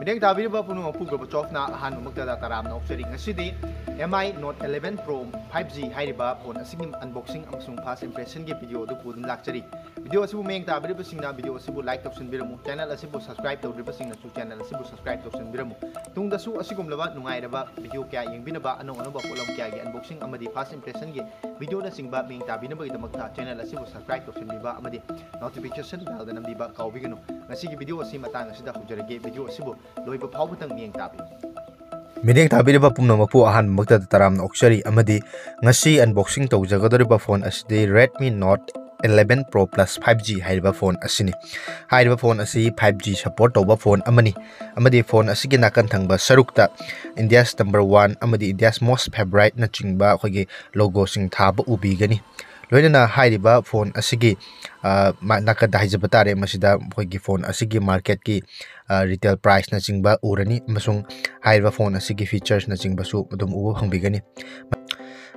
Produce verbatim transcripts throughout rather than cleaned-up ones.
ꯃꯤꯠꯌꯦꯡ ꯇꯥꯕꯤꯔꯤꯕ ꯄꯨꯝꯅꯃꯛꯄꯨ ꯒꯣꯔꯕꯥꯆꯣꯞꯅ ꯑꯍꯥꯟꯕꯃꯛꯇꯗ ꯇꯔꯥꯝꯅ ꯑꯣꯛꯆꯔꯤ꯫ ꯉꯁꯤꯗꯤ M I Note eleven Pro five G ꯍꯥꯏꯔꯤꯕ ꯐꯣꯟ ꯑꯁꯤꯒꯤ unboxing ꯑꯃꯁꯨꯡ first impressionꯒꯤ video ꯑꯗꯨ ꯄꯨꯗꯨꯅ ꯂꯥꯛꯆꯔꯤ꯫ Video ꯑꯁꯤꯕꯨ ꯃꯤꯠꯌꯦꯡ ꯇꯥꯕꯤꯔꯤꯕꯁꯤꯡꯅ video ꯑꯁꯤꯕꯨ like ꯇꯧꯁꯤꯟꯕꯤꯔꯝꯃꯨ꯫ Channel ꯑꯁꯤꯕꯨ subscribe ꯇꯧꯗ꯭ꯔꯤꯕꯁꯤꯡꯅꯁꯨ channel ꯑꯁꯤꯕꯨ subscribe ꯇꯧꯁꯤꯟꯕꯤꯔꯝꯃꯨ꯫ ꯇꯨꯡꯗꯁꯨ ꯑꯁꯤꯒꯨꯝꯂꯕ ꯅꯨꯡꯉꯥꯏꯔꯕ video ꯀꯌꯥ ꯌꯦꯡꯕꯤꯅꯕ, ꯑꯅꯧ ꯑꯅꯧꯕ ꯄꯣꯠꯂꯝ ꯀꯌꯥꯒꯤ unboxing ꯑꯃꯗꯤ first impressionꯒꯤ videoꯅꯆꯤꯡꯕ ꯃꯤꯠꯌꯦꯡ ꯇꯥꯕꯤꯅꯕꯒꯤꯗꯃꯛꯇ channel ꯑꯁꯤꯕꯨ subscribe ꯇꯧꯁꯤꯟꯕꯤꯕ ꯑꯃꯗꯤ notification bellꯗ ꯅꯝꯕꯤꯕ ꯀꯥꯎꯕꯤꯒꯅꯨ꯫ ꯉꯁꯤꯒꯤ video ꯑꯁꯤ ꯃꯇꯥꯡ ꯑꯁꯤꯗ ꯍꯧꯖꯔꯒꯦ꯫ Video ꯑꯁꯤꯕꯨ ꯂꯣꯏꯕ ꯐꯥꯎꯕꯗꯪ ꯃꯤꯠꯌꯦꯡ ꯇꯥꯕꯤꯌꯨ꯫ ꯃꯤꯠꯌꯦꯡ ꯇꯥꯕꯤꯔꯤꯕ ꯄꯨꯝꯅꯃꯛꯄꯨ ꯑꯍꯥꯟꯕꯃꯛꯇꯗ ꯇꯔꯥꯝꯅ ꯑꯣꯛꯆꯔꯤ ꯑꯃꯗꯤ ꯉꯁꯤ unboxing ꯇꯧꯖꯒꯗꯧꯔꯤꯕ ꯐꯣꯟ ꯑꯁꯤꯗꯤ Redmi Note eleven Pro Plus five G ꯍꯥꯏꯔꯤꯕ ꯐꯣꯟ ꯑꯁꯤꯅꯤ꯫ ꯍꯥꯏꯔꯤꯕ ꯐꯣꯟ ꯑꯁꯤ five G support ꯇꯧꯕ ꯐꯣꯟ ꯑꯃꯅꯤ ꯑꯃꯗꯤ ꯐꯣꯟ ꯑꯁꯤꯒꯤ ꯅꯥꯀꯟ ꯊꯪꯕ ꯁꯔꯨꯛꯇ India's number one ꯑꯃꯗꯤ India's most favoriteꯅꯆꯤꯡꯕ ꯑꯩꯈꯣꯏꯒꯤ logoꯁꯤꯡ ꯊꯥꯕ ꯎꯕꯤꯒꯅꯤ꯫ ꯂꯣꯏꯅꯅ ꯍꯥꯏꯔꯤꯕ ꯐꯣꯟ ꯑꯁꯤꯒꯤ, ꯑ, ꯃ-, ꯅꯥꯀꯟꯗ ꯍꯥꯏꯖꯕ ꯇꯥꯔꯦ, ꯃꯁꯤꯗ ꯑꯩꯈꯣꯏꯒꯤ ꯐꯣꯟ ꯑꯁꯤꯒꯤ marketꯀꯤ, ꯑ, retail priceꯅꯆꯤꯡꯕ ꯎꯔꯅꯤ ꯑꯃꯁꯨꯡ ꯍꯥꯏꯔꯤꯕ ꯐꯣꯟ ꯑꯁꯤꯒꯤ featuresꯅꯆꯤꯡꯕꯁꯨ ꯑꯗꯨꯝ ꯎꯕ ꯐꯪꯕꯤꯒꯅꯤ꯫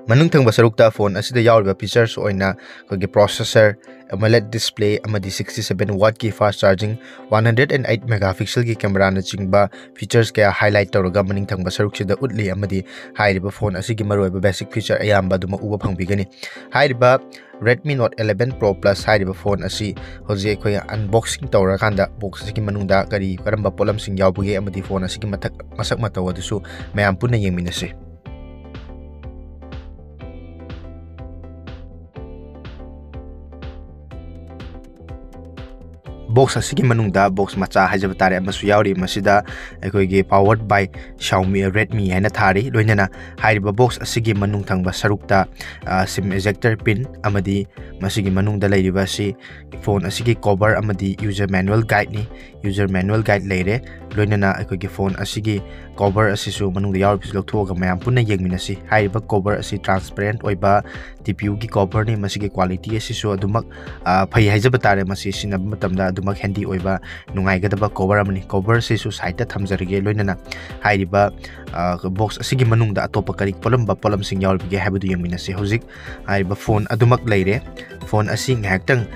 ꯃꯅꯨꯡ ꯊꯪꯕ ꯁꯔꯨꯛꯇ ꯐꯣꯟ ꯑꯁꯤꯗ ꯌꯥꯎꯔꯤꯕ features ꯑꯣꯏꯅ ꯑꯩꯈꯣꯏꯒꯤ processor, AMOLED display ꯑꯃꯗꯤ sixty seven wattꯀꯤ fast charging, one hundred and eight megapixelꯒꯤ cameraꯅꯆꯤꯡꯕ features ꯀꯌꯥ highlight ꯇꯧꯔꯒ ꯃꯅꯤꯡ ꯊꯪꯕ ꯁꯔꯨꯛꯁꯤꯗ ꯎꯠꯂꯤ ꯑꯃꯗꯤ ꯍꯥꯏꯔꯤꯕ ꯐꯣꯟ ꯑꯁꯤꯒꯤ ꯃꯔꯨꯑꯣꯏꯕ basic feature ꯑꯌꯥꯝꯕ ꯑꯗꯨꯃꯛ ꯎꯕ ꯐꯪꯕꯤꯒꯅꯤ꯫ ꯍꯥꯏꯔꯤꯕ Redmi Note eleven Pro Plus ꯍꯥꯏꯔꯤꯕ ꯐꯣꯟ ꯑꯁꯤ ꯍꯧꯖꯤꯛ ꯑꯩꯈꯣꯏ unboxing ꯇꯧꯔꯀꯥꯟꯗ box ꯑꯁꯤꯒꯤ ꯃꯅꯨꯡꯗ ꯀꯔꯤ ꯀꯔꯝꯕ ꯄꯣꯠꯂꯝꯁꯤꯡ ꯌꯥꯎꯕꯒꯦ ꯑꯃꯗꯤ ꯐꯣꯟ ꯑꯁꯤꯒꯤ ꯃꯊꯛ ꯃꯁꯛ ꯃꯇꯧ ꯑꯗꯨꯁꯨ ꯃꯌꯥꯝ ꯄꯨꯟꯅ ꯌꯦꯡꯃꯤꯟꯅꯁꯤ꯫ Box ꯑꯁꯤꯒꯤ ꯃꯅꯨꯡꯗ box ꯃꯆꯥ ꯍꯥꯏꯖꯕ ꯇꯥꯔꯦ ꯑꯃꯁꯨ ꯌꯥꯎꯔꯤ꯫ ꯃꯁꯤꯗ ꯑꯩꯈꯣꯏꯒꯤ powered by Xiaomi, Redmi ꯍꯥꯏꯅ ꯊꯥꯔꯤ꯫ ꯂꯣꯏꯅꯅ ꯍꯥꯏꯔꯤꯕ box ꯑꯁꯤꯒꯤ ꯃꯅꯨꯡ ꯊꯪꯕ ꯁꯔꯨꯛꯇ, ꯑ, SIM ejector pin ꯑꯃꯗꯤ ꯃꯁꯤꯒꯤ ꯃꯅꯨꯡꯗ ꯂꯩꯔꯤꯕ ꯑꯁꯤ ꯐꯣꯟ ꯑꯁꯤꯒꯤ cover ꯑꯃꯗꯤ user manual guideꯅꯤ꯫ User manual guide ꯂꯩꯔꯦ꯫ ꯂꯣꯏꯅꯅ ꯑꯩꯈꯣꯏꯒꯤ ꯐꯣꯟ ꯑꯁꯤꯒꯤ cover ꯑꯁꯤꯁꯨ ꯃꯅꯨꯡꯗ ꯌꯥꯎꯔꯤꯕꯁꯤ ꯂꯧꯊꯣꯛꯑꯒ ꯃꯌꯥꯝ ꯄꯨꯟꯅ ꯌꯦꯡꯃꯤꯟꯅꯁꯤ꯫ ꯍꯥꯏꯔꯤꯕ cover ꯑꯁꯤ transparent ꯑꯣꯏꯕ ꯇꯤ ꯄꯤ ꯌꯨꯒꯤ ꯀꯣꯕꯔꯅꯤ꯫ ꯃꯁꯤꯒꯤ ꯀ꯭ꯋꯥꯂꯤꯇꯤ ꯑꯁꯤꯁꯨ ꯑꯗꯨꯃꯛ ꯐꯩ ꯍꯥꯏꯖꯕ ꯇꯥꯔꯦ꯫ ꯃꯁꯤ ꯁꯤꯖꯤꯟꯅꯕ ꯃꯇꯝꯗ ꯑꯗꯨꯃꯛ ꯍꯦꯟꯗꯤ ꯑꯣꯏꯕ, ꯅꯨꯡꯉꯥꯏꯒꯗꯕ ꯀꯣꯕꯔ ꯑꯃꯅꯤ꯫ ꯀꯣꯕꯔꯁꯤꯁꯨ ꯁꯥꯏꯠꯇ ꯊꯝꯖꯔꯒꯦ, ꯂꯣꯏꯅꯅ ꯍꯥꯏꯔꯤꯕ ꯕꯣꯛꯁ ꯑꯁꯤꯒꯤ ꯃꯅꯨꯡꯗ ꯑꯇꯣꯞꯄ ꯀꯔꯤ ꯄꯣꯠꯂꯝꯕ ꯄꯣꯠꯂꯝꯁꯤꯡ ꯌꯥꯎꯔꯤꯕꯒꯦ ꯍꯥꯏꯕꯗꯨ ꯌꯦꯡꯃꯤꯟꯅꯁꯤ꯫ ꯍꯧꯖꯤꯛ ꯍꯥꯏꯔꯤꯕ ꯐꯣꯟ ꯑꯗꯨꯃꯛ ꯂꯩꯔꯦ꯫ ꯐꯣꯟ ꯑꯁꯤ ꯉꯥꯏꯍꯥꯛꯇꯪ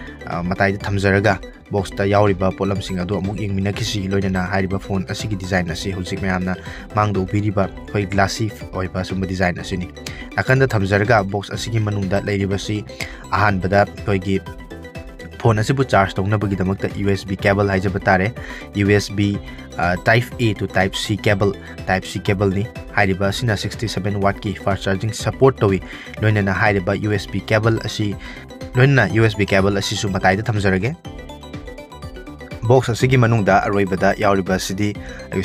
ꯃꯇꯥꯏꯗ ꯊꯝꯖꯔꯒ ꯕꯣꯛꯁꯇ ꯌꯥꯎꯔꯤꯕ ꯄꯣꯠꯂꯝꯁꯤꯡ ꯑꯗꯨ ꯑꯃꯨꯛ ꯌꯦꯡꯃꯤꯟꯅꯈꯤꯁꯤ꯫ ꯂꯣꯏꯅꯅ ꯍꯥꯏꯔꯤꯕ ꯐꯣꯟ ꯑꯁꯤꯒꯤ ꯗꯤꯖꯥꯏꯟ ꯑꯁꯤ ꯍꯧꯖꯤꯛ ꯃꯌꯥꯝꯅ ꯃꯥꯡꯗ ꯎꯕꯤꯔꯤꯕ ꯑꯩꯈꯣꯏ ꯒ꯭ꯂꯥꯁꯤ ꯑꯣꯏꯕ ꯁꯨꯝꯕ ꯗꯤꯖꯥꯏꯟ ꯑꯁꯤꯅꯤ꯫ ꯅꯥꯀꯟꯗ ꯊꯝꯖꯔꯒ ꯕꯣꯛꯁ ꯑꯁꯤꯒꯤ ꯃꯅꯨꯡꯗ ꯂꯩꯔꯤꯕꯁꯤ ꯑꯍꯥꯟꯕꯗ ꯑꯩꯈꯣꯏꯒꯤ ꯐꯣꯟ ꯑꯁꯤꯕꯨ ꯆꯥꯔꯖ ꯇꯧꯅꯕꯒꯤꯗꯃꯛꯇ ꯌꯨ ꯑꯦꯁ ꯕꯤ ꯀꯦꯕꯜ ꯍꯥꯏꯖꯕ ꯇꯥꯔꯦ, U S B Type A to Type C cable, Type C cableꯅꯤ꯫ ꯍꯥꯏꯔꯤꯕ ꯑꯁꯤꯅ sixty seven wattꯀꯤ fast charging support ꯇꯧꯏ꯫ ꯂꯣꯏꯅꯅ ꯍꯥꯏꯔꯤꯕ ꯌꯨ ꯑꯦꯁ ꯕꯤ ꯀꯦꯕꯜ ꯑꯁꯤ, ꯂꯣꯏꯅꯅ ꯌꯨ ꯑꯦꯁ ꯕꯤ ꯀꯦꯕꯜ ꯑꯁꯤꯁꯨ ꯃꯇꯥꯏꯗ ꯊꯝꯖꯔꯒꯦ꯫ ꯕꯣꯛꯁ ꯑꯁꯤꯒꯤ ꯃꯅꯨꯡꯗ ꯑꯔꯣꯏꯕꯗ ꯌꯥꯎꯔꯤꯕ ꯑꯁꯤꯗꯤ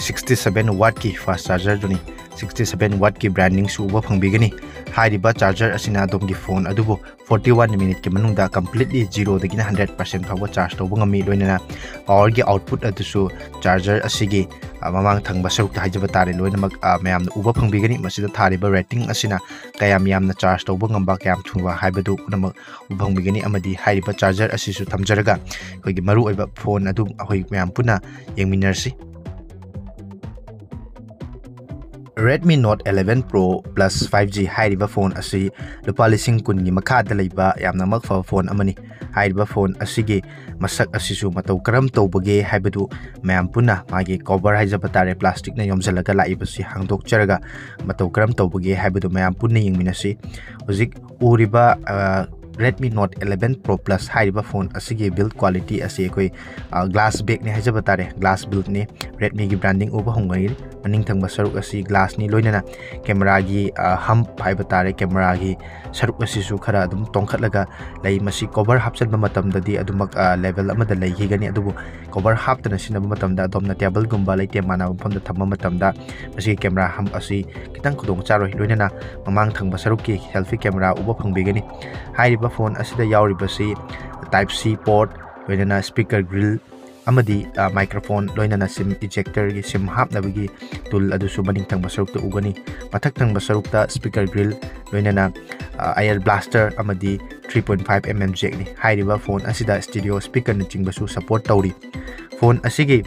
sixty seven wattꯀꯤ fast chargerꯗꯨꯅꯤ꯫ Sixty seven wattꯀꯤ brandingꯁꯨ ꯎꯕ ꯐꯪꯕꯤꯒꯅꯤ꯫ ꯍꯥꯏꯔꯤꯕ charger ꯑꯁꯤꯅ ꯑꯗꯣꯝꯒꯤ ꯐꯣꯟ ꯑꯗꯨꯕꯨ forty one minuteꯀꯤ ꯃꯅꯨꯡꯗ completely zeroꯗꯒꯤꯅ hundred percent ꯐꯥꯎꯕ ꯆꯥꯔꯖ ꯇꯧꯕ ꯉꯝꯃꯤ꯫ ꯂꯣꯏꯅꯅ ꯄꯥꯋꯔꯒꯤ ꯑꯥꯎꯠꯄꯨꯠ ꯑꯗꯨꯁꯨ ꯆꯥꯔꯖꯔ ꯑꯁꯤꯒꯤ ꯃꯃꯥꯡ ꯊꯪꯕ ꯁꯔꯨꯛꯇ ꯍꯥꯏꯖꯕ ꯇꯥꯔꯦ, ꯂꯣꯏꯅꯃꯛ ꯃꯌꯥꯝꯅ ꯎꯕ ꯐꯪꯕꯤꯒꯅꯤ꯫ ꯃꯁꯤꯗ ꯊꯥꯔꯤꯕ ꯔꯦꯇꯤꯡ ꯑꯁꯤꯅ ꯀꯌꯥꯝ ꯌꯥꯝꯅ ꯆꯥꯔꯖ ꯇꯧꯕ ꯉꯝꯕ, ꯀꯌꯥꯝ ꯊꯨꯕ ꯍꯥꯏꯕꯗꯨ ꯄꯨꯝꯅꯃꯛ ꯎꯕ ꯐꯪꯕꯤꯒꯅꯤ꯫ ꯑꯃꯗꯤ ꯍꯥꯏꯔꯤꯕ ꯆꯥꯔꯖꯔ ꯑꯁꯤꯁꯨ ꯊꯝꯖꯔꯒ ꯑꯩꯈꯣꯏꯒꯤ ꯃꯔꯨꯑꯣꯏꯕ ꯐꯣꯟ ꯑꯗꯨ ꯑꯩꯈꯣꯏ ꯃꯌꯥꯝ ꯄꯨꯟꯅ ꯌꯦꯡꯃꯤꯟꯅꯔꯁꯤ꯫ Redmi Note eleven Pro Plus five G ꯍꯥꯏꯔꯤꯕ ꯐꯣꯟ ꯑꯁꯤ ꯂꯨꯄꯥ ꯂꯤꯁꯤꯡ ꯀꯨꯟꯒꯤ ꯃꯈꯥꯗ ꯂꯩꯕ ꯌꯥꯝꯅꯃꯛ ꯐꯕ ꯐꯣꯟ ꯑꯃꯅꯤ꯫ ꯍꯥꯏꯔꯤꯕ ꯐꯣꯟ ꯑꯁꯤꯒꯤ ꯃꯁꯛ ꯑꯁꯤꯁꯨ ꯃꯇꯧ ꯀꯔꯝ ꯇꯧꯕꯒꯦ ꯍꯥꯏꯕꯗꯨ ꯃꯌꯥꯝ ꯄꯨꯟꯅ, ꯃꯥꯒꯤ ꯀꯣꯕꯔ ꯍꯥꯏꯖꯕ ꯇꯥꯔꯦ, ꯄ꯭ꯂꯥꯁꯇꯤꯛꯅ ꯌꯣꯝꯁꯤꯜꯂꯒ ꯂꯥꯛꯏꯕꯁꯤ ꯍꯥꯡꯗꯣꯛꯆꯔꯒ ꯃꯇꯧ ꯀꯔꯝ ꯇꯧꯕꯒꯦ ꯍꯥꯏꯕꯗꯨ ꯃꯌꯥꯝ ꯄꯨꯟꯅ ꯌꯦꯡꯃꯤꯟꯅꯁꯤ꯫ ꯍꯧꯖꯤꯛ ꯎꯔꯤꯕ Redmi Note eleven Pro Plus ꯍꯥꯏꯔꯤꯕ ꯐꯣꯟ ꯑꯁꯤꯒꯤ build quality ꯑꯁꯤ ꯑꯩꯈꯣꯏ glass backꯅꯤ ꯍꯥꯏꯖꯕ ꯇꯥꯔꯦ, glass buildꯅꯤ꯫ Redmiꯒꯤ branding ꯎꯕ ꯐꯪꯒꯅꯤ꯫ ꯃꯅꯤꯡ ꯊꯪꯕ ꯁꯔꯨꯛ ꯑꯁꯤ glassꯅꯤ, ꯂꯣꯏꯅꯅ cameraꯒꯤ hump ꯍꯥꯏꯕ ꯇꯥꯔꯦ, cameraꯒꯤ ꯁꯔꯨꯛ ꯑꯁꯤꯁꯨ ꯈꯔ ꯑꯗꯨꯝ ꯇꯣꯡꯈꯠꯂꯒ ꯂꯩ꯫ ꯃꯁꯤ ꯀꯣꯕꯔ ꯍꯥꯞꯆꯤꯟꯕ ꯃꯇꯝꯗꯗꯤ ꯑꯗꯨꯃꯛ level ꯑꯃꯗ ꯂꯩꯈꯤꯒꯅꯤ, ꯑꯗꯨꯕꯨ ꯀꯣꯕꯔ ꯍꯥꯞꯇꯅ ꯁꯤꯖꯤꯟꯅꯕ ꯃꯇꯝꯗ ꯑꯗꯣꯝꯅ tableꯒꯨꯝꯕ ꯂꯩꯇꯦꯝ ꯃꯥꯟꯅꯕ ꯃꯐꯝꯗ ꯊꯝꯕ ꯃꯇꯝꯗ ꯃꯁꯤꯒꯤ camera hump ꯑꯁꯤ ꯈꯤꯇꯪ ꯈꯨꯗꯣꯡ ꯆꯥꯔꯣꯏ꯫ ꯂꯣꯏꯅꯅ ꯃꯃꯥꯡ ꯊꯪꯕ ꯁꯔꯨꯛꯀꯤ selfie camera ꯎꯕ ꯐꯪꯕꯤꯒꯅꯤ꯫ ꯍꯥꯏꯔꯤꯕ ꯐꯣꯟ ꯑꯁꯤꯗ ꯌꯥꯎꯔꯤꯕꯁꯤ Type C port, ꯂꯣꯏꯅꯅ speaker grill, ꯑꯃꯗꯤ ꯃꯥꯏꯀ꯭ꯔꯣꯐꯣꯟ, ꯂꯣꯏꯅꯅ ꯁꯤꯝ ꯏꯖꯦꯛꯇꯔꯒꯤ ꯁꯤꯝ ꯍꯥꯞꯅꯕꯒꯤ ꯇꯨꯜ ꯑꯗꯨꯁꯨ ꯃꯅꯤꯡ ꯊꯪꯕ ꯁꯔꯨꯛꯇ ꯎꯒꯅꯤ꯫ ꯃꯊꯛ ꯊꯪꯕ ꯁꯔꯨꯛꯇ ꯁ꯭ꯄꯤꯀꯔ ꯒ꯭ꯔꯤꯜ, ꯂꯣꯏꯅꯅ ꯑꯦꯌꯔ ꯕ꯭ꯂꯥꯁꯇꯔ ꯑꯃꯗꯤ three point five mm ꯖꯦꯛꯅꯤ꯫ ꯍꯥꯏꯔꯤꯕ ꯐꯣꯟ ꯑꯁꯤꯗ ꯁ꯭ꯇꯤꯔꯤꯑꯣ ꯁ꯭ꯄꯤꯀꯔꯅꯆꯤꯡꯕꯁꯨ ꯁꯄꯣꯔꯠ ꯇꯧꯔꯤ꯫ ꯐꯣꯟ ꯑꯁꯤꯒꯤ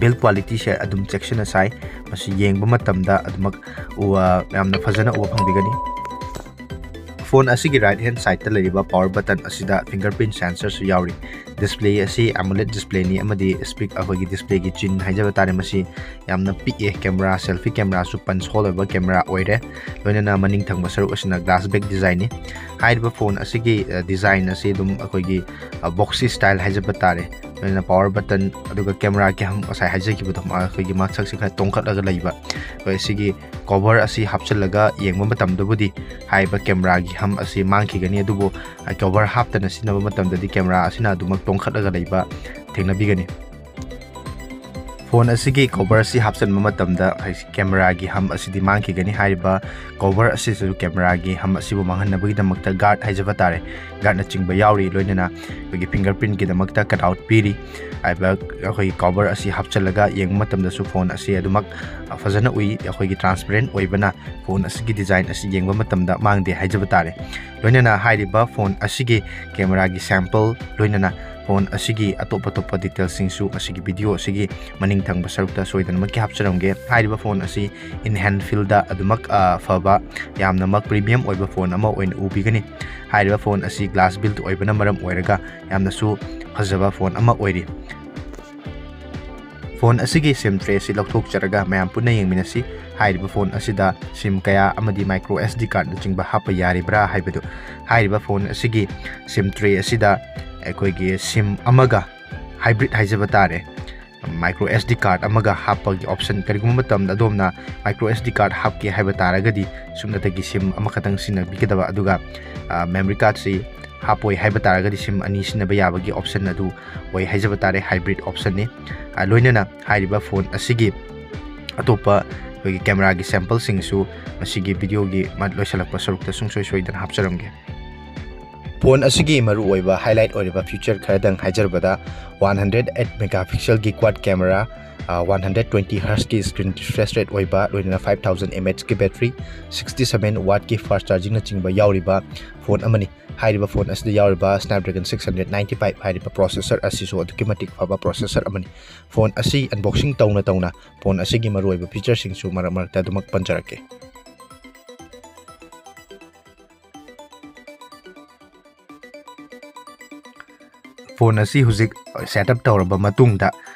ꯕꯤꯜ ꯀ꯭ꯋꯥꯂꯤꯇꯤꯁꯦ ꯑꯗꯨꯝ ꯆꯦꯛꯁꯤꯟꯅ ꯁꯥꯏ꯫ ꯃꯁꯤ ꯌꯦꯡꯕ ꯃꯇꯝꯗ ꯑꯗꯨꯃꯛ ꯎꯕ, ꯌꯥꯝꯅ ꯐꯖꯅ ꯎꯕ ꯐꯪꯕꯤꯒꯅꯤ꯫ ꯐꯣꯟ ꯑꯁꯤꯒꯤ ꯔꯥꯏꯠ ꯍꯦꯟ ꯁꯥꯏꯠꯇ ꯂꯩꯔꯤꯕ ꯄꯋꯥꯔ ꯕꯇꯟ ꯑꯁꯤꯗ ꯐꯤꯡꯒꯔ ꯄ꯭ꯔꯤꯟꯠ ꯁꯦꯟꯁꯔꯁꯨ ꯌꯥꯎꯔꯤ꯫ ꯗꯤꯁꯄ꯭ꯂꯦ ꯑꯁꯤ ꯑꯦꯃꯣꯂꯦꯗ ꯗꯤꯁꯄ꯭ꯂꯦꯅꯤ ꯑꯃꯗꯤ ꯁ꯭ꯄꯤꯛ ꯑꯩꯈꯣꯏꯒꯤ ꯗꯤꯁꯄ꯭ꯂꯦꯒꯤ ꯆꯤꯟ ꯍꯥꯏꯖꯕ ꯇꯥꯔꯦ꯫ ꯃꯁꯤ ꯌꯥꯝꯅ ꯄꯤꯛꯑꯦ꯫ ꯀꯦꯃꯦꯔꯥ, ꯁꯦꯜꯐꯤ ꯀꯦꯃꯦꯔꯥꯁꯨ ꯄꯟꯆ ꯍꯣꯜ ꯑꯣꯏꯕ ꯀꯦꯃꯦꯔꯥ ꯑꯣꯏꯔꯦ꯫ ꯂꯣꯏꯅꯅ ꯃꯅꯤꯡ ꯊꯪꯕ ꯁꯔꯨꯛ ꯑꯁꯤꯅ ꯒ꯭ꯂꯥꯁ ꯕꯦꯛ ꯗꯤꯖꯥꯏꯟꯅꯤ꯫ ꯍꯥꯏꯔꯤꯕ ꯐꯣꯟ ꯑꯁꯤꯒꯤ, ꯑ, ꯗꯤꯖꯥꯏꯟ ꯑꯁꯤ ꯑꯗꯨꯝ ꯑꯩꯈꯣꯏꯒꯤ, ꯑ, ꯕꯣꯛꯁꯤ ꯁ꯭ꯇꯥꯏꯜ ꯍꯥꯏꯖꯕ ꯇꯥꯔꯦ꯫ ꯂꯣꯏꯅꯅ ꯄꯋꯥꯔ ꯕꯇꯟ, ꯑꯗꯨꯒ ꯀꯦꯃꯦꯔꯥꯒꯤ ꯍꯝ ꯉꯁꯥꯏ ꯍꯥꯏꯖꯈꯤꯕꯗꯣ, ꯑꯩꯈꯣꯏꯒꯤ ꯃꯁꯛꯁꯦ ꯈꯔ ꯇꯣꯡꯈꯠꯂꯒ ꯂꯩꯕ꯫ ꯑꯩꯈꯣꯏ ꯁꯤꯒꯤ ꯀꯣꯚꯔ ꯑꯁꯤ ꯍꯥꯞꯆꯤꯜꯂꯒ ꯌꯦꯡꯕ ꯃꯇꯝꯗꯕꯨꯗꯤ ꯍꯥꯏꯔꯤꯕ ꯀꯦꯃꯦꯔꯥꯒꯤ ꯍꯝ ꯑꯁꯤ ꯃꯥꯡꯈꯤꯒꯅꯤ, ꯑꯗꯨꯕꯨ, ꯑ, ꯀꯣꯚꯔ ꯍꯥꯞꯇꯅ ꯁꯤꯖꯤꯟꯅꯕ ꯃꯇꯝꯗꯗꯤ ꯀꯦꯃꯦꯔꯥ ꯑꯁꯤꯅ ꯑꯗꯨꯃꯛ ꯇꯣꯡꯈꯠꯂꯒ ꯂꯩꯕ ꯊꯦꯡꯅꯕꯤꯒꯅꯤ꯫ ꯐꯣꯟ ꯑꯁꯤꯒꯤ ꯀꯣꯚꯔ ꯑꯁꯤ ꯍꯥꯞꯆꯤꯟꯕ ꯃꯇꯝꯗ ꯍꯥꯏ-, ꯀꯦꯃꯦꯔꯥꯒꯤ ꯍꯝ ꯑꯁꯤꯗꯤ ꯃꯥꯡꯈꯤꯒꯅꯤ꯫ ꯍꯥꯏꯔꯤꯕ ꯀꯣꯚꯔ ꯑꯁꯤꯁꯨ ꯀꯦꯃꯦꯔꯥꯒꯤ ꯍꯝ ꯑꯁꯤꯕꯨ ꯃꯥꯡꯍꯟꯅꯕꯒꯤꯗꯃꯛꯇ ꯒꯥꯔꯗ ꯍꯥꯏꯖꯕ ꯇꯥꯔꯦ, ꯒꯥꯔꯗꯅꯆꯤꯡꯕ ꯌꯥꯎꯔꯤ꯫ ꯂꯣꯏꯅꯅ ꯑꯩꯈꯣꯏꯒꯤ ꯐꯤꯡꯒꯔ ꯄ꯭ꯔꯤꯟꯠꯀꯤꯗꯃꯛꯇ ꯀꯠ ꯑꯥꯎꯠ ꯄꯤꯔꯤ꯫ ꯍꯥꯏꯔꯤꯕ ꯑꯩꯈꯣꯏꯒꯤ ꯀꯣꯚꯔ ꯑꯁꯤ ꯍꯥꯞꯆꯤꯜꯂꯒ ꯌꯦꯡꯕ ꯃꯇꯝꯗꯁꯨ ꯐꯣꯟ ꯑꯁꯤ ꯑꯗꯨꯃꯛ, ꯑ, ꯐꯖꯅ ꯎꯏ꯫ ꯑꯩꯈꯣꯏꯒꯤ ꯇ꯭ꯔꯥꯟꯁꯄꯦꯔꯦꯟꯠ ꯑꯣꯏꯕꯅ ꯐꯣꯟ ꯑꯁꯤꯒꯤ ꯗꯤꯖꯥꯏꯟ ꯑꯁꯤ ꯌꯦꯡꯕ ꯃꯇꯝꯗ ꯃꯥꯡꯗꯦ ꯍꯥꯏꯖꯕ ꯇꯥꯔꯦ꯫ ꯂꯣꯏꯅꯅ ꯍꯥꯏꯔꯤꯕ ꯐꯣꯟ ꯑꯁꯤꯒꯤ ꯀꯦꯃꯦꯔꯥꯒꯤ ꯁꯦꯝꯄꯜ, ꯂꯣꯏꯅꯅ ꯐꯣꯟ ꯑꯁꯤꯒꯤ ꯑꯇꯣꯞ ꯑꯇꯣꯞꯄ ꯗꯤꯇꯦꯜꯁꯤꯡꯁꯨ ꯃꯁꯤꯒꯤ ꯚꯤꯗꯤꯑꯣ ꯑꯁꯤꯒꯤ ꯃꯅꯤꯡ ꯊꯪꯕ ꯁꯔꯨꯛꯇ ꯁꯣꯏꯗꯅꯃꯛꯀꯤ ꯍꯥꯞꯆꯔꯝꯒꯦ꯫ ꯍꯥꯏꯔꯤꯕ ꯐꯣꯟ ꯑꯁꯤ ꯏꯟ ꯍꯦꯟ ꯐꯤꯜꯗ ꯑꯗꯨꯃꯛ, ꯑ, ꯐꯕ, ꯌꯥꯝꯅꯃꯛ ꯄ꯭ꯔꯤꯃꯤꯌꯝ ꯑꯣꯏꯕ ꯐꯣꯟ ꯑꯃ ꯑꯣꯏꯅ ꯎꯕꯤꯒꯅꯤ꯫ ꯍꯥꯏꯔꯤꯕ ꯐꯣꯟ ꯑꯁꯤ ꯒ꯭ꯂꯥꯁ ꯕꯤꯜꯗ ꯑꯣꯏꯕꯅ ꯃꯔꯝ ꯑꯣꯏꯔꯒ ꯌꯥꯝꯅꯁꯨ ꯐꯖꯕ ꯐꯣꯟ ꯑꯃ ꯑꯣꯏꯔꯤ꯫ ꯐꯣꯟ ꯑꯁꯤꯒꯤ ꯁꯤꯝ ꯇ꯭ꯔꯦ ꯑꯁꯤ ꯂꯧꯊꯣꯛꯆꯔꯒ ꯃꯌꯥꯝ ꯄꯨꯟꯅ ꯌꯦꯡꯃꯤꯟꯅꯁꯤ꯫ ꯍꯥꯏꯔꯤꯕ ꯐꯣꯟ ꯑꯁꯤꯗ ꯁꯤꯝ ꯀꯌꯥ ꯑꯃꯗꯤ ꯃꯥꯏꯀ꯭ꯔꯣ ꯑꯦꯁ ꯗꯤ ꯀꯥꯔꯗꯅꯆꯤꯡꯕ ꯍꯥꯞꯄ ꯌꯥꯔꯤꯕ꯭ꯔꯥ ꯍꯥꯏꯕꯗꯨ꯫ ꯍꯥꯏꯔꯤꯕ ꯐꯣꯟ ꯑꯁꯤꯒꯤ ꯁꯤꯝ ꯇ꯭ꯔꯦ ꯑꯁꯤꯗ ꯑꯩꯈꯣꯏꯒꯤ ꯁꯤꯝ ꯑꯃꯒ ꯍꯥꯏꯕ꯭ꯔꯤꯠ ꯍꯥꯏꯖꯕ ꯇꯥꯔꯦ, ꯃꯥꯏꯀ꯭ꯔꯣ ꯑꯦꯁ ꯗꯤ ꯀꯥꯔꯗ ꯑꯃꯒ ꯍꯥꯞꯄꯒꯤ ꯑꯣꯞꯁꯟ꯫ ꯀꯔꯤꯒꯨꯝꯕ ꯃꯇꯝꯗ ꯑꯗꯣꯝꯅ ꯃꯥꯏꯀ꯭ꯔꯣ ꯑꯦꯁ ꯗꯤ ꯀꯥꯔꯗ ꯍꯥꯞꯀꯦ ꯍꯥꯏꯕ ꯇꯥꯔꯒꯗꯤ ꯁꯨꯞꯅꯇꯒꯤ ꯁꯤꯝ ꯑꯃꯈꯛꯇꯪ ꯁꯤꯖꯤꯟꯅꯕꯤꯒꯗꯕ, ꯑꯗꯨꯒ, ꯑ, ꯃꯦꯃꯣꯔꯤ ꯀꯥꯔꯗꯁꯤ ꯍꯥꯞꯄꯣꯏ ꯍꯥꯏꯕ ꯇꯥꯔꯒꯗꯤ ꯁꯤꯝ ꯑꯅꯤ ꯁꯤꯖꯤꯟꯅꯕ ꯌꯥꯕꯒꯤ ꯑꯣꯞꯁꯟ ꯑꯗꯨ ꯑꯣꯏ ꯍꯥꯏꯖꯕ ꯇꯥꯔꯦ, ꯍꯥꯏꯕ꯭ꯔꯤꯠ ꯑꯣꯞꯁꯟꯅꯤ꯫ ꯑ, ꯂꯣꯏꯅꯅ ꯍꯥꯏꯔꯤꯕ ꯐꯣꯟ ꯑꯁꯤꯒꯤ ꯑꯇꯣꯞꯄ ꯑꯩꯈꯣꯏꯒꯤ ꯀꯦꯃꯦꯔꯥꯒꯤ ꯁꯦꯝꯄꯜꯁꯤꯡꯁꯨ ꯃꯁꯤꯒꯤ ꯚꯤꯗꯤꯑꯣꯒꯤ ꯃ-, ꯂꯣꯏꯁꯤꯜꯂꯛꯄ ꯁꯔꯨꯛꯇ ꯁꯨꯡꯁꯣꯏ ꯁꯣꯏꯗꯅ ꯍꯥꯞꯆꯔꯝꯒꯦ꯫ ꯐꯣꯟ ꯑꯁꯤꯒꯤ ꯃꯔꯨꯑꯣꯏꯕ highlight ꯑꯣꯏꯔꯤꯕ feature ꯈꯔꯗꯪ ꯍꯥꯏꯖꯔꯕꯗ, one hundred eight megapixel ꯒꯤ quad camera, one hundred twenty hertz ꯀꯤ screen refresh rate ꯑꯣꯏꯕ, ꯂꯣꯏꯅꯅ five thousand mAh ꯀꯤ battery, sixty seven watt ꯀꯤ fast charging ꯅꯆꯤꯡꯕ ꯌꯥꯎꯔꯤꯕ ꯐꯣꯟ ꯑꯃꯅꯤ꯫ ꯍꯥꯏꯔꯤꯕ ꯐꯣꯟ ꯑꯁꯤꯗ ꯌꯥꯎꯔꯤꯕ Snapdragon six hundred ninety five ꯍꯥꯏꯔꯤꯕ processor ꯑꯁꯤꯁꯨ ꯑꯗꯨꯛꯀꯤ ꯃꯇꯤꯛ ꯐꯕ processor ꯑꯃꯅꯤ꯫ ꯐꯣꯟ ꯑꯁꯤ unboxing ꯇꯧꯅ ꯇꯧꯅ ꯐꯣꯟ ꯑꯁꯤꯒꯤ ꯃꯔꯨꯑꯣꯏꯕ feature ꯁꯤꯡꯁꯨ ꯃꯔꯛ ꯃꯔꯛꯇ ꯑꯗꯨꯃꯛ ꯄꯟꯖꯔꯛꯀꯦ꯫ ꯐꯣꯟ ꯑꯁꯤ ꯍꯧꯖꯤꯛ setup ꯇꯧꯔꯕ ꯃꯇꯨꯡꯗ,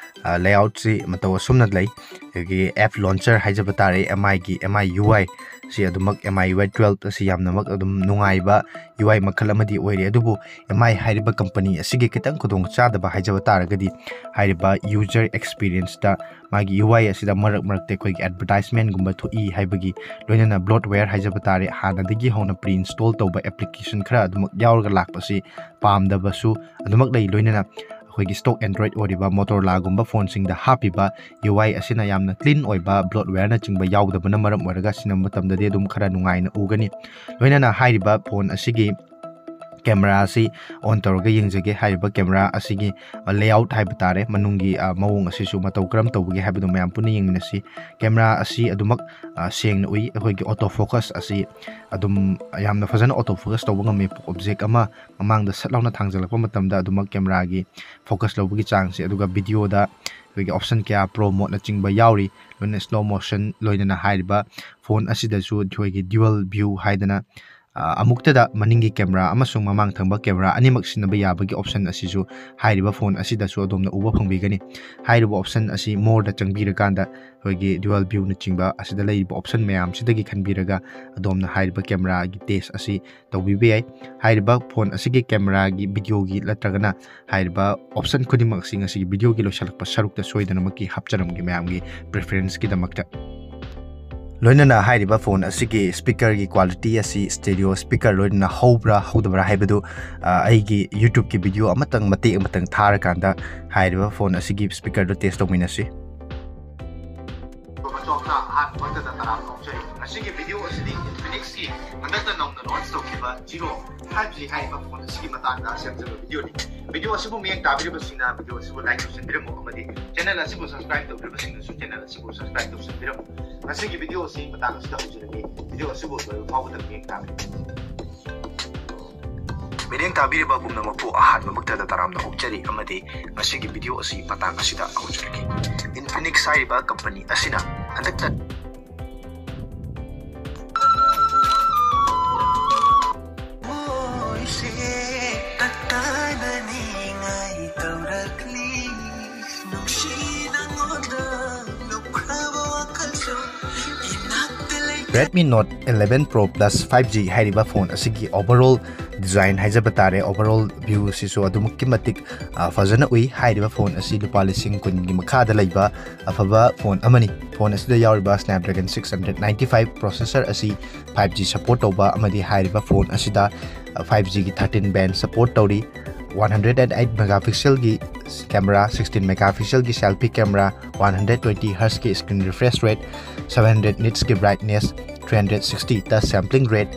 ꯑ, layout ꯁꯤ ꯃꯇꯧ ꯑꯁꯨꯝꯅ ꯂꯩ꯫ ꯑꯩꯈꯣꯏꯒꯤ app launcher ꯍꯥꯏꯖꯕ ꯇꯥꯔꯦ, M I ꯒꯤ M I U I ꯁꯤ ꯑꯗꯨꯃꯛ M I U I twelve ꯑꯁꯤ ꯌꯥꯝꯅꯃꯛ ꯑꯗꯨꯝ ꯅꯨꯡꯉꯥꯏꯕ U I ꯃꯈꯜ ꯑꯃꯗꯤ ꯑꯣꯏꯔꯦ꯫ ꯑꯗꯨꯕꯨ M I ꯍꯥꯏꯔꯤꯕ company ꯑꯁꯤꯒꯤ ꯈꯤꯇꯪ ꯈꯨꯗꯣꯡ ꯆꯥꯗꯕ ꯍꯥꯏꯖꯕ ꯇꯥꯔꯒꯗꯤ, ꯍꯥꯏꯔꯤꯕ user experience ꯇ ꯃꯥꯒꯤ U I ꯑꯁꯤꯗ ꯃꯔꯛ ꯃꯔꯛꯇ ꯑꯩꯈꯣꯏꯒꯤ advertisement ꯒꯨꯝꯕ ꯊꯣꯛꯏ ꯍꯥꯏꯕꯒꯤ, ꯂꯣꯏꯅꯅ bloatware ꯍꯥꯏꯖꯕ ꯇꯥꯔꯦ, ꯍꯥꯟꯅꯗꯒꯤ ꯍꯧꯅ pre install ꯇꯧꯕ application ꯈꯔ ꯑꯗꯨꯃꯛ ꯌꯥꯎꯔꯒ ꯂꯥꯛꯄꯁꯤ ꯄꯥꯝꯗꯕꯁꯨ ꯑꯗꯨꯃꯛ ꯂꯩ꯫ ꯂꯣꯏꯅꯅ ꯑꯩꯈꯣꯏꯒꯤ stock Android ꯑꯣꯏꯔꯤꯕ Motorola ꯒꯨꯝꯕ ꯐꯣꯟꯁꯤꯡꯗ ꯍꯥꯞꯄꯤꯕ U I ꯑꯁꯤꯅ ꯌꯥꯝꯅ clean ꯑꯣꯏꯕ, bloatware ꯅꯆꯤꯡꯕ ꯌꯥꯎꯗꯕꯅ ꯃꯔꯝ ꯑꯣꯏꯔꯒ ꯁꯤꯖꯤꯟꯅꯕ ꯃꯇꯝꯗꯗꯤ ꯑꯗꯨꯝ ꯈꯔ ꯅꯨꯡꯉꯥꯏꯅ ꯎꯒꯅꯤ꯫ ꯂꯣꯏꯅꯅ ꯍꯥꯏꯔꯤꯕ ꯐꯣꯟ ꯑꯁꯤꯒꯤ camera ꯑꯁꯤ on ꯇꯧꯔꯒ ꯌꯦꯡꯖꯒꯦ꯫ ꯍꯥꯏꯔꯤꯕ camera ꯑꯁꯤꯒꯤ, ꯑ, layout ꯍꯥꯏꯕ ꯇꯥꯔꯦ, ꯃꯅꯨꯡꯒꯤ, ꯑ, ꯃꯑꯣꯡ ꯑꯁꯤꯁꯨ ꯃꯇꯧ ꯀꯔꯝ ꯇꯧꯕꯒꯦ ꯍꯥꯏꯕꯗꯨ ꯃꯌꯥꯝ ꯄꯨꯟꯅ ꯌꯦꯡꯃꯤꯟꯅꯁꯤ꯫ Camera ꯑꯁꯤ ꯑꯗꯨꯃꯛ, ꯑ, ꯁꯦꯡꯅ ꯎꯏ꯫ ꯑꯩꯈꯣꯏꯒꯤ auto focus ꯑꯁꯤ ꯑꯗꯨꯝ ꯌꯥꯝꯅ ꯐꯖꯅ auto focus ꯇꯧꯕ ꯉꯝꯃꯤ꯫ Object ꯑꯃ ꯃꯃꯥꯡꯗ ꯁꯠ ꯂꯥꯎꯅ ꯊꯥꯡꯖꯜꯂꯛꯄ ꯃꯇꯝꯗ ꯑꯗꯨꯃꯛ camera ꯒꯤ focus ꯂꯧꯕꯒꯤ ꯆꯥꯡꯁꯦ꯫ ꯑꯗꯨꯒ video ꯗ ꯑꯩꯈꯣꯏꯒꯤ option ꯀꯌꯥ, pro mode ꯅꯆꯤꯡꯕ ꯌꯥꯎꯔꯤ, ꯂꯣꯏꯅ slow motion, ꯂꯣꯏꯅꯅ ꯍꯥꯏꯔꯤꯕ ꯐꯣꯟ ꯑꯁꯤꯗꯁꯨ ꯑꯩꯈꯣꯏꯒꯤ dual view ꯍꯥꯏꯗꯅ, ꯑ, ꯑꯃꯨꯛꯇꯗ ꯃꯅꯤꯡꯒꯤ camera ꯑꯃꯁꯨꯡ ꯃꯃꯥꯡ ꯊꯪꯕ camera ꯑꯅꯤꯃꯛ ꯁꯤꯖꯤꯟꯅꯕ ꯌꯥꯕꯒꯤ option ꯑꯁꯤꯁꯨ ꯍꯥꯏꯔꯤꯕ ꯐꯣꯟ ꯑꯁꯤꯗꯁꯨ ꯑꯗꯣꯝꯅ ꯎꯕ ꯐꯪꯕꯤꯒꯅꯤ꯫ ꯍꯥꯏꯔꯤꯕ option ꯑꯁꯤ more ꯗ ꯆꯪꯕꯤꯔꯀꯥꯟꯗ ꯑꯩꯈꯣꯏꯒꯤ dual view ꯅꯆꯤꯡꯕ ꯑꯁꯤꯗ ꯂꯩꯔꯤꯕ option ꯃꯌꯥꯝꯁꯤꯗꯒꯤ ꯈꯟꯕꯤꯔꯒ ꯑꯗꯣꯝꯅ ꯍꯥꯏꯔꯤꯕ camera ꯒꯤ test ꯑꯁꯤ ꯇꯧꯕꯤꯕ ꯌꯥꯏ꯫ ꯍꯥꯏꯔꯤꯕ ꯐꯣꯟ ꯑꯁꯤꯒꯤ camera ꯒꯤ, video ꯒꯤ ꯅꯠꯇ꯭ꯔꯒꯅ ꯍꯥꯏꯔꯤꯕ option ꯈꯨꯗꯤꯡꯃꯛ ꯑꯁꯤ ꯉꯁꯤꯒꯤ video ꯒꯤ ꯂꯣꯏꯁꯤꯜꯂꯛꯄ ꯁꯔꯨꯛꯇ ꯁꯣꯏꯗꯅꯃꯛꯀꯤ ꯍꯥꯞꯆꯔꯝꯒꯦ ꯃꯌꯥꯝꯒꯤ preference ꯀꯤꯗꯃꯛꯇ꯫ ꯂꯣꯏꯅꯅ ꯍꯥꯏꯔꯤꯕ ꯐꯣꯟ ꯑꯁꯤꯒꯤ speaker ꯒꯤ quality ꯑꯁꯤ stereo speaker ꯂꯣꯏꯅꯅ ꯍꯧꯕ꯭ꯔꯥ ꯍꯧꯗꯕ꯭ꯔꯥ ꯍꯥꯏꯕꯗꯨ, ꯑ, ꯑꯩꯒꯤ YouTube ꯀꯤ video ꯑꯃꯇꯪ, ꯃꯇꯦꯛ ꯑꯃꯇꯪ ꯊꯥꯔꯀꯥꯟꯗ ꯍꯥꯏꯔꯤꯕ ꯐꯣꯟ ꯑꯁꯤꯒꯤ speaker ꯗꯨ test ꯇꯧꯃꯤꯟꯅꯁꯤ꯫ ꯃꯁꯤꯒꯤ ꯚꯤꯗꯤꯑꯣ ꯑꯁꯤꯗꯤ ꯏꯟꯐꯤꯅꯤꯛꯁꯀꯤ ꯍꯟꯗꯛꯇ ꯅꯧꯅ ꯂꯣꯟꯆ ꯇꯧꯈꯤꯕ ꯖꯤꯔꯣ ꯐꯥꯏꯚ ꯖꯤ ꯍꯥꯏꯔꯤꯕ ꯐꯣꯟ ꯑꯁꯤꯒꯤ ꯃꯇꯥꯡꯗ ꯁꯦꯝꯖꯕ ꯚꯤꯗꯤꯑꯣꯅꯤ꯫ ꯚꯤꯗꯤꯑꯣ ꯑꯁꯤꯕꯨ ꯃꯤꯠꯌꯦꯡ ꯇꯥꯕꯤꯔꯤꯕꯁꯤꯡꯅ ꯚꯤꯗꯤꯑꯣ ꯑꯁꯤꯕꯨ ꯂꯥꯏꯛ ꯇꯧꯁꯤꯟꯕꯤꯔꯝꯃꯨ ꯑꯃꯗꯤ ꯆꯦꯅꯦꯜ ꯑꯁꯤꯕꯨ ꯁꯕꯁꯀ꯭ꯔꯥꯏꯕ ꯇꯧꯗ꯭ꯔꯤꯕꯁꯤꯡꯅꯁꯨ ꯆꯦꯅꯦꯜ ꯑꯁꯤꯕꯨ ꯁꯕꯁꯀ꯭ꯔꯥꯏꯕ ꯇꯧꯁꯤꯟꯕꯤꯔꯝꯃꯨ꯫ ꯉꯁꯤꯒꯤ ꯚꯤꯗꯤꯑꯣ ꯑꯁꯤ ꯃꯇꯥꯡ ꯑꯁꯤꯗ ꯍꯧꯖꯔꯒꯦ꯫ ꯚꯤꯗꯤꯑꯣ ꯑꯁꯤꯕꯨ ꯂꯣꯏꯕ ꯐꯥꯎꯕꯗ ꯃꯤꯠꯌꯦꯡ ꯇꯥꯕꯤꯌꯨ꯫ ꯃꯤꯠꯌꯦꯡ ꯇꯥꯕꯤꯔꯤꯕ ꯄꯨꯝꯅꯃꯛꯄꯨ ꯑꯍꯥꯟꯕꯃꯛꯇꯗ ꯇꯔꯥꯝꯅ ꯑꯣꯛꯆꯔꯤ ꯑꯃꯗꯤ ꯉꯁꯤꯒꯤ ꯚꯤꯗꯤꯑꯣ ꯑꯁꯤ ꯃꯇꯥꯡ ꯑꯁꯤꯗ ꯍꯧꯖꯔꯒꯦ꯫ ꯏꯟꯐꯤꯅꯤꯛꯁ ꯍꯥꯏꯔꯤꯕ ꯀꯝꯄꯅꯤ ꯑꯁꯤꯅ ꯍꯟꯗꯛꯇ Redmi Note eleven Pro Plus five G ꯍꯥꯏꯔꯤꯕ ꯐꯣꯟ ꯑꯁꯤꯒꯤ overall design ꯍꯥꯏꯖꯕ ꯇꯥꯔꯦ, overall view ꯁꯤꯁꯨ ꯑꯗꯨꯃꯛꯀꯤ ꯃꯇꯤꯛ, ꯑ, ꯐꯖꯅ ꯎꯏ꯫ ꯍꯥꯏꯔꯤꯕ ꯐꯣꯟ ꯑꯁꯤ ꯂꯨꯄꯥ ꯂꯤꯁꯤꯡ ꯀꯨꯟꯒꯤ ꯃꯈꯥꯗ ꯂꯩꯕ ꯑꯐꯕ ꯐꯣꯟ ꯑꯃꯅꯤ꯫ ꯐꯣꯟ ꯑꯁꯤꯗ ꯌꯥꯎꯔꯤꯕ Snapdragon six hundred ninety five processor ꯑꯁꯤ five G support ꯇꯧꯕ ꯑꯃꯗꯤ ꯍꯥꯏꯔꯤꯕ ꯐꯣꯟ ꯑꯁꯤꯗ, ꯑ, five G ꯒꯤ thirteen band support ꯇꯧꯔꯤ꯫ One hundred and eight megapixel ꯒꯤ camera, sixteen megapixel ꯒꯤ selfie camera, one hundred twenty hertz ꯀꯤ screen refresh rate, seven hundred nits ꯀꯤ brightness, three hundred sixty touch sampling rate,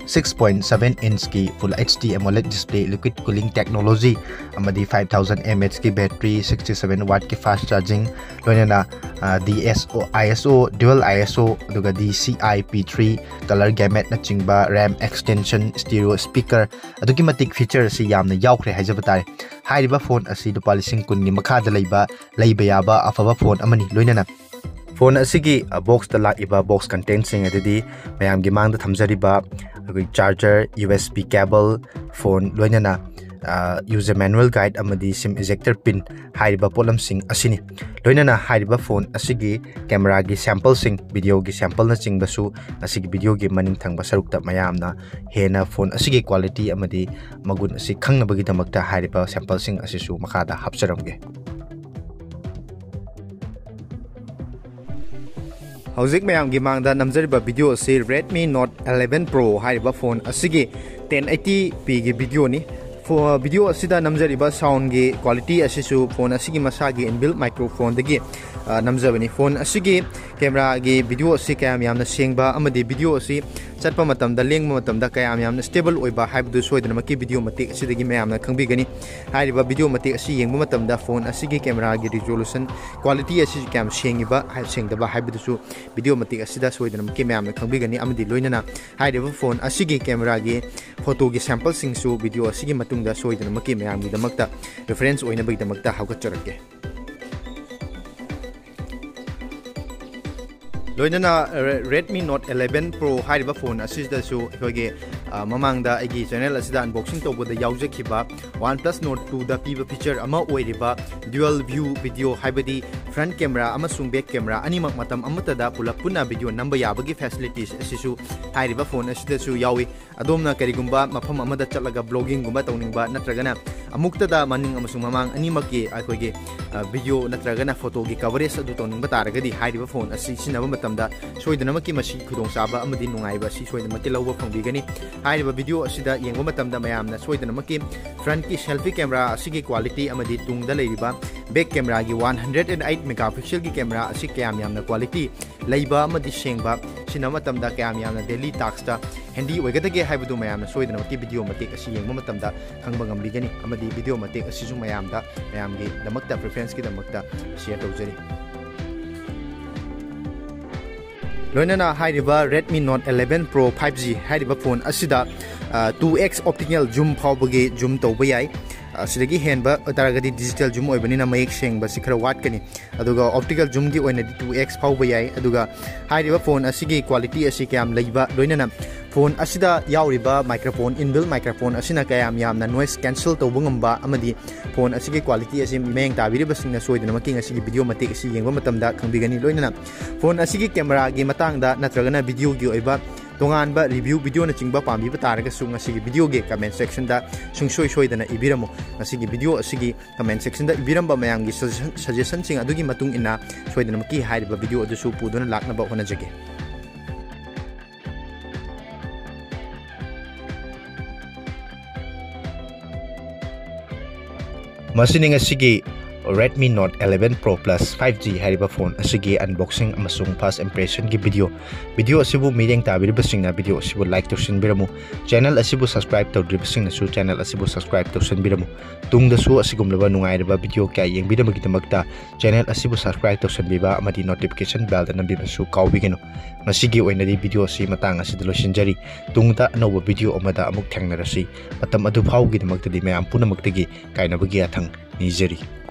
six point seven inch ꯀꯤ Full H D AMOLED display, liquid cooling technology, ꯑꯃꯗꯤ five thousand mAh ꯀꯤ battery, sixty seven watt ꯀꯤ fast charging, ꯂꯣꯏꯅꯅ, ꯑ, D S O, I S O, dual I S O, ꯑꯗꯨꯒ D C I P three color gamut ꯅꯆꯤꯡꯕ, RAM extension, stereo speaker, ꯑꯗꯨꯛꯀꯤ ꯃꯇꯤꯛ feature ꯑꯁꯤ ꯌꯥꯝꯅ ꯌꯥꯎꯈ꯭ꯔꯦ ꯍꯥꯏꯖꯕ ꯇꯥꯔꯦ꯫ ꯍꯥꯏꯔꯤꯕ ꯐꯣꯟ ꯑꯁꯤ ꯂꯨꯄꯥ ꯂꯤꯁꯤꯡ ꯀꯨꯟꯒꯤ ꯃꯈꯥꯗ ꯂꯩꯕ, ꯂꯩꯕ ꯌꯥꯕ ꯑꯐꯕ ꯐꯣꯟ ꯑꯃꯅꯤ꯫ ꯂꯣꯏꯅꯅ ꯐꯣꯟ ꯑꯁꯤꯒꯤ, ꯑ, box ꯇ ꯂꯥꯛꯏꯕ box content ꯁꯤꯡ ꯑꯗꯨꯗꯤ ꯃꯌꯥꯝꯒꯤ ꯃꯥꯡꯗ ꯊꯝꯖꯔꯤꯕ ꯑꯩꯈꯣꯏ charger, U S B cable, phone, ꯂꯣꯏꯅꯅ, ꯑ, user manual guide ꯑꯃꯗꯤ SIM ejector pin ꯍꯥꯏꯔꯤꯕ ꯄꯣꯠꯂꯝꯁꯤꯡ ꯑꯁꯤꯅꯤ꯫ ꯂꯣꯏꯅꯅ ꯍꯥꯏꯔꯤꯕ ꯐꯣꯟ ꯑꯁꯤꯒꯤ camera ꯒꯤ sample ꯁꯤꯡ, video ꯒꯤ sample ꯅꯆꯤꯡꯕꯁꯨ ꯉꯁꯤꯒꯤ video ꯒꯤ ꯃꯅꯤꯡ ꯊꯪꯕ ꯁꯔꯨꯛꯇ ꯃꯌꯥꯝꯅ ꯍꯦꯟꯅ ꯐꯣꯟ ꯑꯁꯤꯒꯤ quality ꯑꯃꯗꯤ ꯃꯒꯨꯟ ꯑꯁꯤ ꯈꯪꯅꯕꯒꯤꯗꯃꯛꯇ ꯍꯥꯏꯔꯤꯕ sample ꯁꯤꯡ ꯑꯁꯤꯁꯨ ꯃꯈꯥꯗ ꯍꯥꯞꯆꯔꯝꯒꯦ꯫ ꯍꯧꯖꯤꯛ ꯃꯌꯥꯝꯒꯤ ꯃꯥꯡꯗ ꯅꯝꯖꯔꯤꯕ video ꯑꯁꯤ Redmi Note eleven Pro ꯍꯥꯏꯔꯤꯕ ꯐꯣꯟ ꯑꯁꯤꯒꯤ ten eighty p ꯒꯤ video ꯅꯤ꯫ ꯐꯣ-, video ꯑꯁꯤꯗ ꯅꯝꯖꯔꯤꯕ sound ꯒꯤ quality ꯑꯁꯤꯁꯨ ꯐꯣꯟ ꯑꯁꯤꯒꯤ ꯃꯁꯥꯒꯤ inbuilt microphone ꯗꯒꯤ ꯑ, ꯅꯝꯖꯕꯅꯤ꯫ ꯐꯣꯟ ꯑꯁꯤꯒꯤ ꯀꯦꯃꯦꯔꯥꯒꯤ ꯚꯤꯗꯤꯑꯣ ꯑꯁꯤ ꯀꯌꯥꯝ ꯌꯥꯝꯅ ꯁꯦꯡꯕ ꯑꯃꯗꯤ ꯚꯤꯗꯤꯑꯣ ꯑꯁꯤ ꯆꯠꯄ ꯃꯇꯝꯗ, ꯂꯦꯡꯕ ꯃꯇꯝꯗ ꯀꯌꯥꯝ ꯌꯥꯝꯅ ꯁ꯭ꯇꯦꯕꯜ ꯑꯣꯏꯕ ꯍꯥꯏꯕꯗꯨ ꯁꯣꯏꯗꯅꯃꯛꯀꯤ ꯚꯤꯗꯤꯑꯣ ꯃꯇꯦꯛ ꯑꯁꯤꯗꯒꯤ ꯃꯌꯥꯝꯅ ꯈꯪꯕꯤꯒꯅꯤ꯫ ꯍꯥꯏꯔꯤꯕ ꯚꯤꯗꯤꯑꯣ ꯃꯇꯦꯛ ꯑꯁꯤ ꯌꯦꯡꯕ ꯃꯇꯝꯗ ꯐꯣꯟ ꯑꯁꯤꯒꯤ ꯀꯦꯃꯦꯔꯥꯒꯤ ꯔꯤꯖꯣꯂꯨꯁꯟ ꯀ꯭ꯋꯥꯂꯤꯇꯤ ꯑꯁꯤ ꯀꯌꯥꯝ ꯁꯦꯡꯉꯤꯕ, ꯍꯥꯏ-, ꯁꯦꯡꯗꯕ ꯍꯥꯏꯕꯗꯨꯁꯨ ꯚꯤꯗꯤꯑꯣ ꯃꯇꯦꯛ ꯑꯁꯤꯗ ꯁꯣꯏꯗꯅꯃꯛꯀꯤ ꯃꯌꯥꯝꯅ ꯈꯪꯕꯤꯒꯅꯤ꯫ ꯑꯃꯗꯤ ꯂꯣꯏꯅꯅ ꯍꯥꯏꯔꯤꯕ ꯐꯣꯟ ꯑꯁꯤꯒꯤ ꯀꯦꯃꯦꯔꯥꯒꯤ ꯐꯣꯇꯣꯒꯤ ꯁꯦꯝꯄꯜꯁꯤꯡꯁꯨ ꯚꯤꯗꯤꯑꯣ ꯑꯁꯤꯒꯤ ꯃꯇꯨꯡꯗ ꯁꯣꯏꯗꯅꯃꯛꯀꯤ ꯃꯌꯥꯝꯒꯤꯗꯃꯛꯇ ꯔꯤꯐꯔꯦꯟꯁ ꯑꯣꯏꯅꯕꯒꯤꯗꯃꯛꯇ ꯍꯧꯒꯠꯆꯔꯛꯀꯦ꯫ ꯂꯣꯏꯅꯅ ꯔꯦ-, Redmi Note eleven Pro ꯍꯥꯏꯔꯤꯕ ꯐꯣꯟ ꯑꯁꯤꯗꯁꯨ ꯑꯩꯈꯣꯏꯒꯤ, ꯑ, ꯃꯃꯥꯡꯗ ꯑꯩꯒꯤ ꯆꯦꯅꯦꯜ ꯑꯁꯤꯗ ꯑꯟꯕꯣꯛꯁꯤꯡ ꯇꯧꯕꯗ ꯌꯥꯎꯖꯈꯤꯕ OnePlus Nord two ꯗ ꯄꯤꯕ ꯐꯤꯆꯔ ꯑꯃ ꯑꯣꯏꯔꯤꯕ dual view video, ꯍꯥꯏꯕꯗꯤ front camera ꯑꯃꯁꯨꯡ back camera ꯑꯅꯤꯃꯛ ꯃꯇꯝ ꯑꯃꯠꯇꯗ ꯄꯨꯂꯞ ꯄꯨꯟꯅ ꯚꯤꯗꯤꯑꯣ ꯅꯝꯕ ꯌꯥꯕꯒꯤ ꯐꯦꯁꯤꯂꯤꯇꯤꯁ ꯑꯁꯤꯁꯨ ꯍꯥꯏꯔꯤꯕ ꯐꯣꯟ ꯑꯁꯤꯗꯁꯨ ꯌꯥꯎꯏ꯫ ꯑꯗꯣꯝꯅ ꯀꯔꯤꯒꯨꯝꯕ ꯃꯐꯝ ꯑꯃꯗ ꯆꯠꯂꯒ ꯕ꯭ꯂꯣꯒꯤꯡꯒꯨꯝꯕ ꯇꯧꯅꯤꯡꯕ ꯅꯠꯇ꯭ꯔꯒꯅ ꯑꯃꯨꯛꯇꯗ ꯃꯅꯤꯡ ꯑꯃꯁꯨꯡ ꯃꯃꯥꯡ ꯑꯅꯤꯃꯛꯀꯤ ꯑꯩꯈꯣꯏꯒꯤ, ꯑ, ꯚꯤꯗꯤꯑꯣ ꯅꯠꯇ꯭ꯔꯒꯅ ꯐꯣꯇꯣꯒꯤ ꯀꯚꯔꯦꯖ ꯑꯗꯨ ꯇꯧꯅꯤꯡꯕ ꯇꯥꯔꯒꯗꯤ ꯍꯥꯏꯔꯤꯕ ꯐꯣꯟ ꯑꯁꯤ ꯁꯤꯖꯤꯟꯅꯕ ꯃꯇꯝꯗ ꯁꯣꯏꯗꯅꯃꯛꯀꯤ ꯃꯁꯤꯒꯤ ꯈꯨꯗꯣꯡꯆꯥꯕ ꯑꯃꯗꯤ ꯅꯨꯡꯉꯥꯏꯕ ꯑꯁꯤ ꯁꯣꯏꯗꯅꯃꯛꯀꯤ ꯂꯧꯕ ꯐꯪꯕꯤꯒꯅꯤ꯫ ꯍꯥꯏꯔꯤꯕ ꯚꯤꯗꯤꯑꯣ ꯑꯁꯤꯗ ꯌꯦꯡꯕ ꯃꯇꯝꯗ ꯃꯌꯥꯝꯅ ꯁꯣꯏꯗꯅꯃꯛꯀꯤ ꯐ꯭ꯔꯟꯠꯀꯤ ꯁꯦꯜꯐꯤ ꯀꯦꯃꯦꯔꯥ ꯑꯁꯤꯒꯤ ꯀ꯭ꯋꯥꯂꯤꯇꯤ ꯑꯃꯗꯤ ꯇꯨꯡꯗ ꯂꯩꯔꯤꯕ ꯕꯦꯛ ꯀꯦꯃꯦꯔꯥꯒꯤ one hundred and eight megapixel ꯒꯤ ꯀꯦꯃꯦꯔꯥ ꯑꯁꯤ ꯀꯌꯥꯝ ꯌꯥꯝꯅ ꯀ꯭ꯋꯥꯂꯤꯇꯤ ꯂꯩꯕ ꯑꯃꯗꯤ ꯁꯦꯡꯕ, ꯁꯤꯖꯤꯟꯅꯕ ꯃꯇꯝꯗ ꯀꯌꯥꯝ ꯌꯥꯝꯅ ꯗꯦꯂꯤ ꯇꯥꯛꯁꯇ ꯍꯦꯟꯗꯤ ꯑꯣꯏꯒꯗꯒꯦ ꯍꯥꯏꯕꯗꯨ ꯃꯌꯥꯝꯅ ꯁꯣꯏꯗꯅꯃꯛꯀꯤ ꯚꯤꯗꯤꯑꯣ ꯃꯇꯦꯛ ꯑꯁꯤ ꯌꯦꯡꯕ ꯃꯇꯝꯗ ꯈꯪꯕ ꯉꯝꯕꯤꯒꯅꯤ꯫ ꯑꯃꯗꯤ ꯚꯤꯗꯤꯑꯣ ꯃꯇꯦꯛ ꯑꯁꯤꯁꯨ ꯃꯌꯥꯝꯗ, ꯃꯌꯥꯝꯒꯤꯗꯃꯛꯇ, ꯄ꯭ꯔꯤꯐꯔꯦꯟꯁꯀꯤꯗꯃꯛꯇ ꯁꯤꯌꯔ ꯇꯧꯖꯔꯤ꯫ ꯂꯣꯏꯅꯅ ꯍꯥꯏꯔꯤꯕ Redmi Note eleven Pro five G ꯍꯥꯏꯔꯤꯕ ꯐꯣꯟ ꯑꯁꯤꯗ, ꯑ, two X optical zoom ꯐꯥꯎꯕꯒꯤ ꯖꯨꯝ ꯇꯧꯕ ꯌꯥꯏ꯫ ꯑ, ꯁꯤꯗꯒꯤ ꯍꯦꯟꯕ ꯑꯣꯏꯇꯥꯔꯒꯗꯤ ꯗꯤꯖꯤꯇꯦꯜ ꯖꯨꯝ ꯑꯣꯏꯕꯅꯤꯅ ꯃꯌꯦꯛ ꯁꯦꯡꯕꯁꯤ ꯈꯔ ꯋꯥꯠꯀꯅꯤ꯫ ꯑꯗꯨꯒ ꯑꯣꯞꯇꯤꯀꯦꯜ ꯖꯨꯝꯒꯤ ꯑꯣꯏꯅꯗꯤ two X ꯐꯥꯎꯕ ꯌꯥꯏ꯫ ꯑꯗꯨꯒ ꯍꯥꯏꯔꯤꯕ ꯐꯣꯟ ꯑꯁꯤꯒꯤ ꯀ꯭ꯋꯥꯂꯤꯇꯤ ꯑꯁꯤ ꯀꯌꯥꯝ ꯂꯩꯕ, ꯂꯣꯏꯅꯅ ꯐꯣꯟ ꯑꯁꯤꯗ ꯌꯥꯎꯔꯤꯕ ꯃꯥꯏꯀ꯭ꯔꯣꯐꯣꯟ, inbuilt ꯃꯥꯏꯀ꯭ꯔꯣꯐꯣꯟ ꯑꯁꯤꯅ ꯀꯌꯥꯝ ꯌꯥꯝꯅ ꯅꯣꯏꯁ ꯀꯦꯟꯁꯦꯜ ꯇꯧꯕ ꯉꯝꯕ ꯑꯃꯗꯤ ꯐꯣꯟ ꯑꯁꯤꯒꯤ ꯀ꯭ꯋꯥꯂꯤꯇꯤ ꯑꯁꯤ ꯃꯤꯠꯌꯦꯡ ꯇꯥꯕꯤꯔꯤꯕꯁꯤꯡꯅ ꯁꯣꯏꯗꯅꯃꯛꯀꯤ ꯉꯁꯤꯒꯤ ꯚꯤꯗꯤꯑꯣ ꯃꯇꯦꯛ ꯑꯁꯤ ꯌꯦꯡꯕ ꯃꯇꯝꯗ ꯈꯪꯕꯤꯒꯅꯤ꯫ ꯂꯣꯏꯅꯅ ꯐꯣꯟ ꯑꯁꯤꯒꯤ ꯀꯦꯃꯦꯔꯥꯒꯤ ꯃꯇꯥꯡꯗ ꯅꯠꯇ꯭ꯔꯒꯅ ꯚꯤꯗꯤꯑꯣꯒꯤ ꯑꯣꯏꯕ ꯇꯣꯉꯥꯟꯕ ꯔꯤꯚ꯭ꯌꯨ ꯚꯤꯗꯤꯑꯣꯅꯆꯤꯡꯕ ꯄꯥꯝꯕꯤꯕ ꯇꯥꯔꯒꯁꯨ ꯉꯁꯤꯒꯤ ꯚꯤꯗꯤꯑꯣꯒꯤ ꯀꯃꯦꯟ ꯁꯦꯛꯁꯟꯗ ꯁꯨꯡꯁꯣꯏ ꯁꯣꯏꯗꯅ ꯏꯕꯤꯔꯝꯃꯨ꯫ ꯉꯁꯤꯒꯤ ꯚꯤꯗꯤꯑꯣ ꯑꯁꯤꯒꯤ ꯀꯃꯦꯟ ꯁꯦꯛꯁꯟꯗ ꯏꯕꯤꯔꯝꯕ ꯃꯌꯥꯝꯒꯤ ꯁꯖꯦꯁꯟ, ꯁꯖꯦꯁꯟꯁꯤꯡ ꯑꯗꯨꯒꯤ ꯃꯇꯨꯡ ꯏꯟꯅ ꯁꯣꯏꯗꯅꯃꯛꯀꯤ ꯍꯥꯏꯔꯤꯕ ꯚꯤꯗꯤꯑꯣ ꯑꯗꯨꯁꯨ ꯄꯨꯗꯨꯅ ꯂꯥꯛꯅꯕ ꯍꯣꯠꯅꯖꯒꯦ꯫ ꯃꯁꯤꯅꯤ ꯉꯁꯤꯒꯤ Redmi Note eleven Pro Plus five G ꯍꯥꯏꯔꯤꯕ phone ꯑꯁꯤꯒꯤ unboxing ꯑꯃꯁꯨꯡ first impressionꯒꯤ video꯫ Video ꯑꯁꯤꯕꯨ ꯃꯤꯠꯌꯦꯡ ꯇꯥꯕꯤꯔꯤꯕꯁꯤꯡꯅ video ꯑꯁꯤꯕꯨ like ꯇꯧꯁꯤꯟꯕꯤꯔꯝꯃꯨ, channel ꯑꯁꯤꯕꯨ subscribe ꯇꯧꯗ꯭ꯔꯤꯕꯁꯤꯡꯅꯁꯨ channel ꯑꯁꯤꯕꯨ subscribe ꯇꯧꯁꯤꯟꯕꯤꯔꯝꯃꯨ꯫ ꯇꯨꯡꯗꯕꯁꯨ ꯑꯁꯤꯒꯨꯝꯂꯕ ꯅꯨꯡꯉꯥꯏꯔꯕ video ꯀꯌꯥ ꯌꯦꯡꯕꯤꯅꯕꯒꯤꯗꯃꯛꯇ channel ꯑꯁꯤꯕꯨ subscribe ꯇꯧꯁꯤꯟꯕꯤꯕ ꯑꯃꯗꯤ notification bellꯗ ꯅꯝꯕꯤꯕꯁꯨ ꯀꯥꯎꯕꯤꯒꯅꯨ꯫ ꯉꯁꯤꯒꯤ ꯑꯣꯏꯅꯗꯤ video ꯑꯁꯤ ꯃꯇꯥꯡ ꯑꯁꯤꯗ ꯂꯣꯏꯁꯤꯟꯖꯔꯤ꯫ ꯇꯨꯡꯗ ꯑꯅꯧꯕ video ꯑꯃꯗ ꯑꯃꯨꯛ ꯊꯦꯡꯅꯔꯁꯤ꯫ ꯃꯇꯝ ꯑꯗꯨ ꯐꯥꯎꯒꯤꯗꯃꯛꯇꯗꯤ ꯃꯌꯥꯝ ꯄꯨꯝꯅꯃꯛꯇꯒꯤ ꯀꯥꯏꯅꯕꯒꯤ ꯌꯥꯊꯪ ꯅꯤꯖꯔꯤ꯫